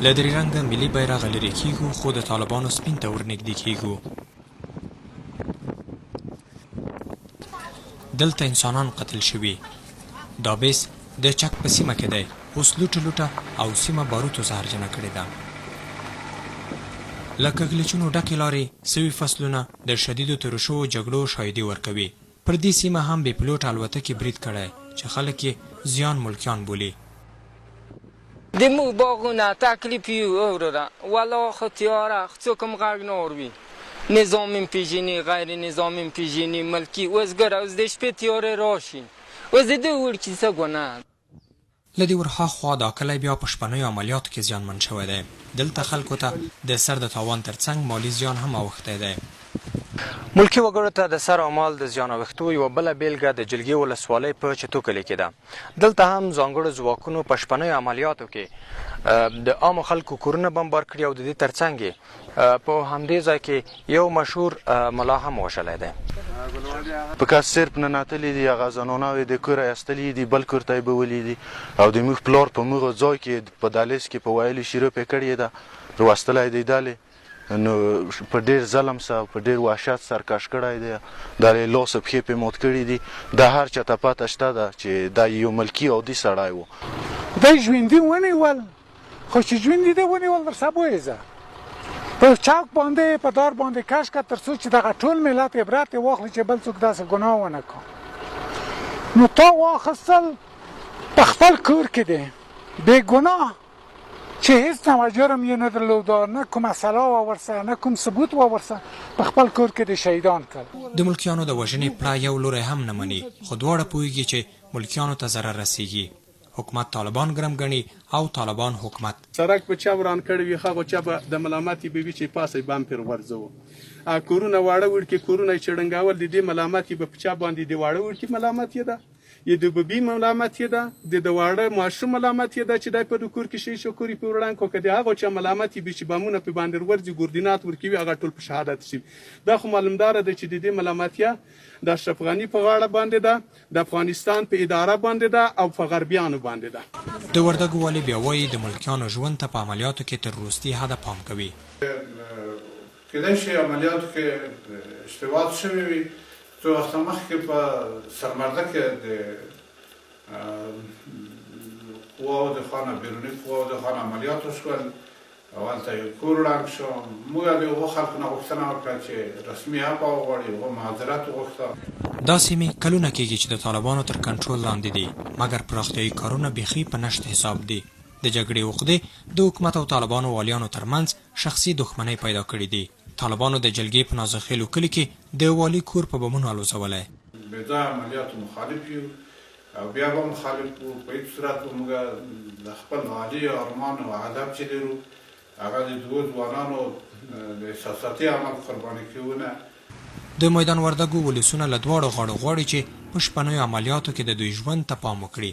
له درې رنګه ملي بیرغه لرې کېږو، خو د طالبانو سپین ته ورنږدې کېږو. دلته انسانان قتل شوي. دا بیس د چک په سیمه کې دی، اوس لوټه لوټه او سیمه باروتو زهرجنه کړې ده. له کږلېچونو ډکې لارې، سوي فصلونه د شدیدو تېرو شوو جګړو شاهدي ورکوي. پر دې سیمه هم بې پیلوټه الوتکې برید کړی چې خلک یې زیان ملکیان بولي. د موږ باغونه تکلیف یو وروره ولا خو تیاره خو څوک هم غږ نه اوروي نظام هم پیژني غیر نظام هم پیژني ملکي اوس ګوره اوس د شپې تیارې راشي اوس د دوی وړکي څه ګناه له دې ور ها خوا دا کلی بیا په شپنیو عملیاتو کې زیانمن شوی دی. دلته خلکو ته د سر د تاوان تر څنګ مالي زیان هم اوښتی دی. ملکي وګړو ته د سر او مال د زیان اوښتو یوه بله بېلګه د جلګې ولسوالۍ په چتو کلي کې ده. دلته هم ځانګړو ځواکونو په شپنیو عملیاتو کې د عامو خلکو کورونه بمبار کړي او د دې ترڅنګ یې په همدې ځای کې یو مشهور ملا هم وژلی دی. په کس صرف نناتلي دي، هغه زناناوې د کوره ایستلي دي، بل کور ته یې بولي دي او د موږ پلار په موغه ځای کې په دهلیز کې په ویلو شروع پې کړې ده، روستلی دی دلې نو په ډېر ظلم سره او په ډېر وحشت سرکش کړی دی، دلې یې لاس او پښې پې مات کړي دي، دا هر چا ته پته شته ده چې دا یو ملکي عادي سړی و. دی ژوندي ونیول خو چې ژوندي دې ونیول درسره بویزه په چوک باندې په دار باندې کش که تر څو چې دغه ټول ملت عبرت یې واخلي چې بل څوک داسې ګناه ونه کا نو تا واخستل په خپل کور کې دی بې ګناه چې هیڅ نوع جرم یې نه درلود نه کومه سلا وه ورسره نه کوم ثبوت وه ورسره په خپل کور کې دې شهیدان کړل. د ملکیانو د وژنې پړه یو لوری هم نه مني، خو دواړه پوهیږي چې ملکیانو ته ضرر رسیږي. حکومت طالبان ګرم ګڼي او طالبان حکومت. سرک به چا وران کړی وي هغو چا به د ملامتي به وي چې پاسه یې بم پر غورځوو کورونه واړه وړکي کورونه یې چې ړنګول د دې ملامتي به په چا باندې د واړه وړکي ملامت یې ده یې د ببي ملامت یې ده د د واړه ماشوم ملامت یې ده چې دی په د کور کې شهید شو کور یې په وړانګ کو که د هغو چا ملامت یې وي چې بمونه په باندې ورځي ګوردینات ورکوي هغه ټول په شهادت شي دا خو معلومداره ده چې د دې ملامتیا د اشرف غني په غاړه باندې ده د افغانستان په اداره باندې ده او په غربیانو باندې ده. د وردګو والي بیا وايي، د ملکیانو ژوند ته په عملیاتو کې تر وروستي حده پام کوي. کېدای شي عملیاتو کې اشتباهات شوي وي، څو وخته مخکې په سرمرده کې د قواو د خوا نه بیروني قواو د خوا نه عملیات وشول او هلته یو کور ړنګ شو، موږ د هغو خلکو نه غوښتنه وکړه چې رسمي عفوه وغواړي، هغو معذرت وغوښته. دا سیمې کلونه کېږي چې د طالبانو تر کنټرول لاندې دي، مګر پراختیايي کارونه بیخي په نشت حساب دي. د جګړې عقدې د حکومت او طالبانو والیانو ترمنځ شخصي دښمنۍ پیدا کړې دي. طالبانو د جلګې په نازخېلو کلي کې د والي کور په بمونو الوزولی. بې ځایه عملیاتو مخالف یو او بیا به مخالف وو، په هیڅ صورت به موږ د خپل عالي ارمان او هدف چې لرو هغه د دوو ځوانانو د احساساتي عمل قرباني کوو نه. د میدان وردګو ولسونه له دواړو غاړو غواړي چې په شپنیو عملیاتو کې د دوی ژوند ته پام وکړي.